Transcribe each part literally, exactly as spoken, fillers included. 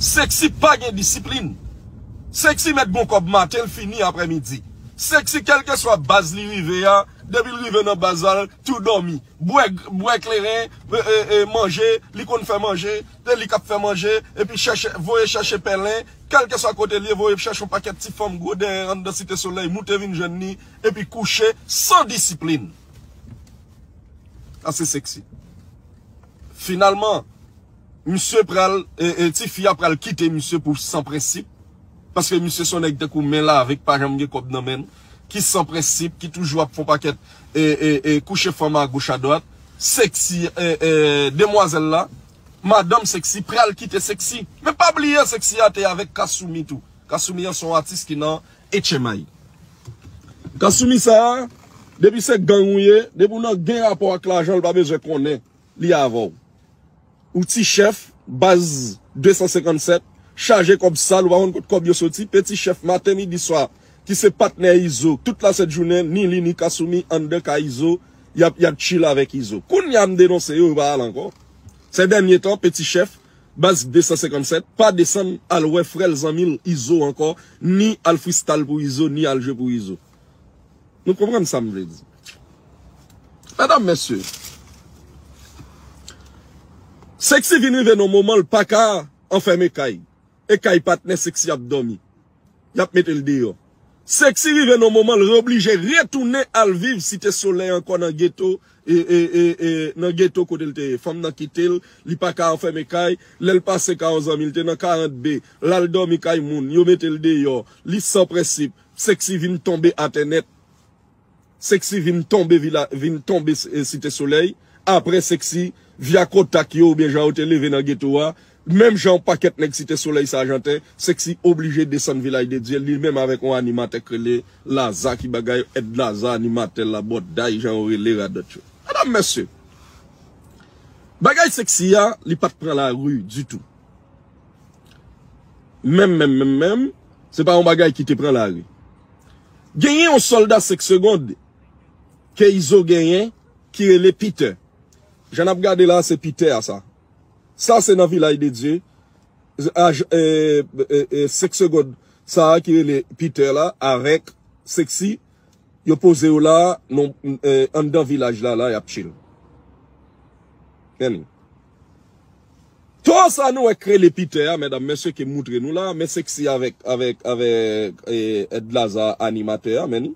Sexy pa gen disiplin. Sexy mèt gon kòb maten, l fini aprèmidi. Sexy, kèlkeswa baz li rive a, depi l rive nan baz la, l tou dòmi. Bwè, bwè kleren, e, e, e, manje, li konn fè manje, se li k ap fè manje, epi chèche, voye chèche pèlen, kèlkeswa kote l ye, voye chèche yon pakèt ti fanm gwo dèyè anndan Site Solèy, moute vin jwenn li, epi kouche san disiplin. Sa se Sexy. Finalman, misye pral, e, e, tifi a pral kite misye pou san prensip. Paske misye se yon nèg tankou men lave k pa janm gen kòb nan men l, ki san prensip, ki toujou ap fè yon pakèt, e, e, e, kouche fanm agoch adwat. Sexy, e, e, demwazèl la, madanm Sexy, pral kite Sexy. Men pa bliye Sexy a te avèk Kasumi tou. Kasumi an se yon atis ki nan H M I. Kasumi sa a, depi se gang ou ye, depi w nan gen rapò ak lajan, l pa bezwen konnen li avè w. Ou ti chèf, baz de san senkann sèt, chaje kòb sal, ou pa konn kot kòb yo soti, peti chèf maten, midi, swa, ki se patnè Izo, tout lasent jounen, ni li, ni Kasumi, anndan kay Izo, y ap, y ap chill avèk Izo. Kounye a m denonse yo, yo pa al ankò. Sè dènye tan, peti chèf, baz de san senkann sèt, pa desann al wè frè l, zanmi l, Izo ankò, ni al freestyle pou Izo, ni al jwe pou Izo. Nou konprann sa m vle di. Medam, mesye, Sexy vin rive nan moman l pa ka anfème kay. E kay patnè Sexy ap dòmi. Y ap mete l deyò. Sexy rive nan moman l oblije retounen al viv Site Solèy ankò nan geto, e, e, e, e, nan geto kote l te ye. Fanm nan kite l, li pa ka anfème kay. Lè l pase kay yon zanmi l te nan karant B, l al dòmi kay moun, yo mete l deyò. Li san prensip. Sexy vin tonbe atè nèt. Sexy vin tonbe vila, vin tonbe, e, Site Solèy. Apre Sexy, via kontak yo oubyen jan yo te leve nan geto a, menm jan yon pakèt nèg Site Solèy sa Ajanten, Sexy oblije desann Vilaj de Dye, li menm avèk yon animatè k rele Laza ki bagay, Èd Laza, animatè la, bòday, jan yo rele radòt yo. Medam, mesye, bagay Sexy a, li pa t pran lari ditou. Menm, menm, menm, menm, se pa yon bagay ki te pran lari. Genyen yon sòlda senk segond ke Izo genyen ki rele Peter. Jan n ap gade la, se Peter a sa. Sa se nan Vilaj de Dye. Aj, e, e, e, senk segond sa a ki rele Peter la avèk Sexy, yo poze yo la, non, e, anndan vilaj la, la, y ap chill. Men li. Twa sa nou wè k rele Peter a, medam, mesye, ke moutre nou la, men Sexy avèk, avèk, avèk, e, Èd Laza, animatè a, men li.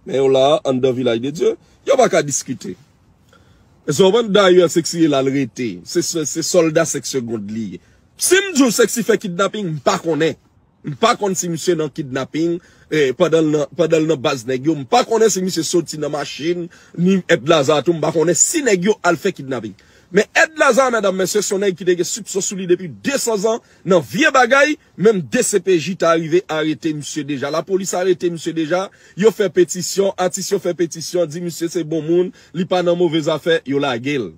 Men yo la, anndan Vilaj de Dye, yo pa ka diskite. Èske w konprann? Dayè, Sexy la l rete. Se, se, se sòlda senk segond li ye. Si m di w Sexy fè kidnaping, m pa konnen. M pa konn si misye nan kidnaping, e, pandan l nan, pandan l nan baz nèg yo. M pa konnen si misye soti nan machin, ni Èd Laza tou. M pa konnen si nèg yo al fè kidnaping. Men Èd Laza, medam, mesye, se yon nèg ki te gen sipson sou li depi de san zan nan vye bagay. Menm D C P J ta rive arete misye deja. Lapolis arete misye deja. Yo fè petisyon, atis yo fè petisyon, di misye se bon moun, li pa nan move zafè, yo lage l.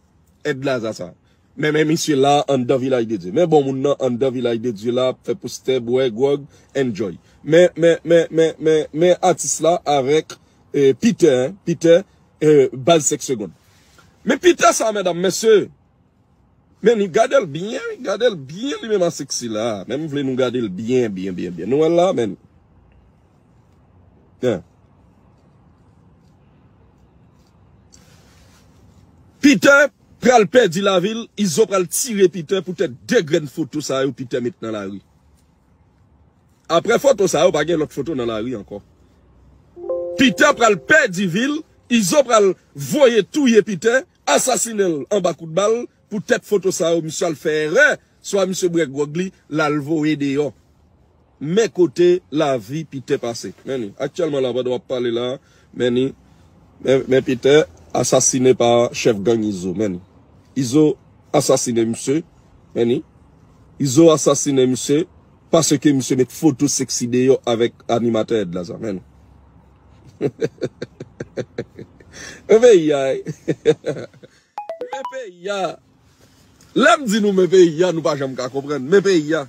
Èd Laza sa. Men, men misye la anndan Vilaj de Dye. Men bon moun nan anndan Vilaj de Dye la, ap fè postè, bwè gwòg, enjoy. Men, men, men, men, men, men atis la avèk, e, Peter, en, Peter, e, baz senk segond. Men Peter sa, medam, mesye, men li gade l byen, gade l byen li menm a Sexy la. Men m vle nou gade l byen, byen, byen, byen. Nou wè l la, men. Peter pral pèdi lavi l, Izo pral tire Peter poutèt de grenn foto sa yo Peter met nan lari. Apre foto sa yo, pa gen lòt foto nan lari ankò. Peter pral pèdi vi l, Izo pral voye touye Peter, asasinen l anba kout bal, poutèt foto sa yo, misye al fè erè, swa misye bwè gwòg li, l al voye deyò. Men kote lavi Peter pase. Men li, aktyèlman la, pandan w ap pale la, men li, men, men Peter asasinen pa chèf gang Izo, men li. Izo asasinen misye, men li. Izo asasinen misye paske misye met foto Sexy deyò avèk animatè Èd Laza, men li. Men peyi a, wi. Men peyi a. Lè m di nou men peyi a, nou pa janm ka konprann. Men peyi a.